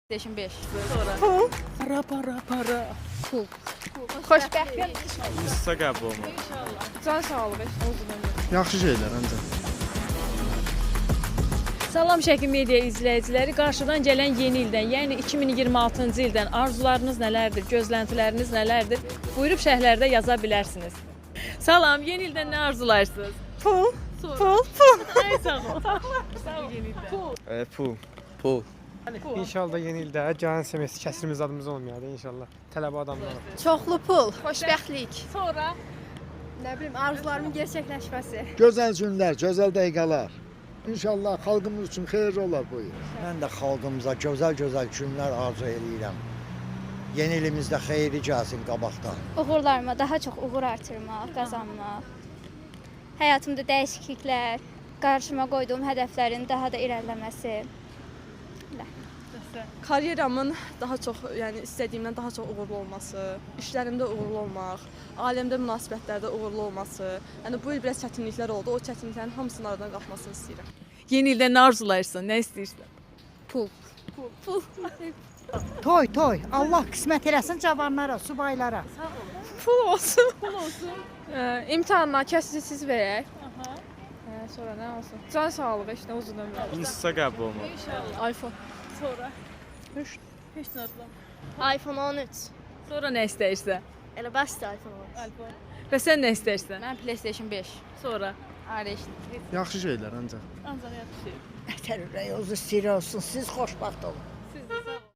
PlayStation 5. Sonra. Pul. Para, para, para. Pul. Xoşbəxtlik. İnsta qəbul olmaq. İnşallah. Can sağlığı, uzun ömür. Yaxşı şeylər ancaq. Salam Şəki Media izləyiciləri, qarşıdan gələn yeni ildən, yəni 2026-cı ildən arzularınız nələrdir, gözləntiləriniz nələrdir? Buyurub şərhlərdə yaza bilərsiniz. Salam, yeni ildən nə arzulayırsınız? Pul. Sonra. Pul. Pul. Ay sağ ol. Sağ ol. Yeni ildən. Pul. Pul. Pul. İnşallah yeni ildə gələn semestr kəsirimiz adımız olmayaydı inşallah. Tələbə adamlar. Çoxlu pul. Xoşbəxtlik. Sonra. Nə bilim, arzularımın gerçəkləşməsi. Gözəl günlər, gözəl dəqiqələr. İnşallah xalqımız üçün xeyirli olar bu il. Mən də xalqımıza gözəl-gözəl günlər arzu eləyirəm. Yeni ilimizdə xeyirli gəlsin qabaqdan. Uğurlarıma daha çox uğur artırmaq, qazanmaq. Həyatımda dəyişikliklər, qarşıma qoyduğum hədəflərin daha da irəliləməsi. Karyeramın daha çox, yəni istədiyimdən daha çox uğurlu olması, işlərimdə uğurlu olmaq, ailəmdə münasibətlərdə uğurlu olması. Yəni bu il biraz çətinliklər oldu. O çətinliklərin hamısının aradan qalxmasını istəyirəm. Yeni ildən nə arzulayırsan, nə istəyirsən? Pul. Pul. Toy toy. Allah qismət eləsin cavanlara, subaylara. Pul olsun. Pul olsun. İmtahanlar kəsiksiz verək. Aha. Sonra nə olsun? Can sağlığı, heç nə, uzun ömür. İnsta qəbul olmaq. İnşallah. iPhone. Sonra. Heç. Heç nə arzulamıram. iPhone 13. Sonra nə istəyirsən? Elə bəsdir iPhone 13. iPhone. Və sən nə istəyirsən? Mən PlayStation 5. Sonra. Ailə Yaxşı şeylər ancaq. Ancaq yaxşı şey. Ətər ürək olsun, sir olsun. Siz xoşbəxt olun.